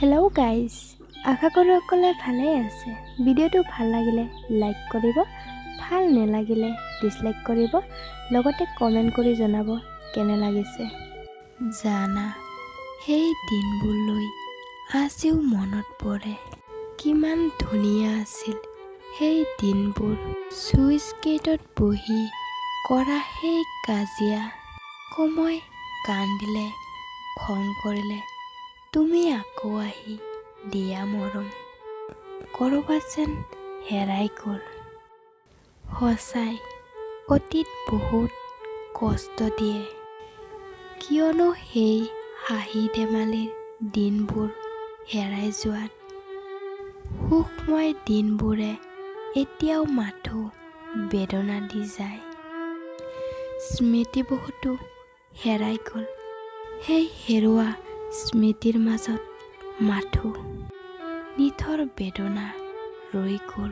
Hello' guys, আশা কৰোঁ সকলোৱে ভালেই আছে। ভিডিঅ'টো ভাল লাগিলে লাইক কৰিব, ভাল নালাগিলে ডিছলাইক কৰিব, লগতে কমেণ্ট কৰি জনাব কেনে লাগিছে। জানা, সেই দিনবোৰলৈ আজিও মনত পৰে। কিমান ধুনীয়া আছিল সেই দিনবোৰ। চুইচ গেটত বহি কৰা সেই কাজিয়া, আকৌ মই কান্দিলে, খং কৰিলে তুমি আকৌ আহি দিয়া মৰম, ক'ৰবাত যেন হেৰাই গ'ল। সঁচাই অতীত বহুত কষ্ট দিয়ে, কিয়নো সেই হাঁহি ধেমালিৰ দিনবোৰ হেৰাই যোৱাত সুখময় দিনবোৰে এতিয়াও মাথোঁ বেদনা দি যায়। স্মৃতি বহুতো হেৰাই গ'ল। সেই হেৰুৱা স্মৃতিৰ মাজত মাথোঁ নিথৰ বেদনা ৰৈ গ'ল।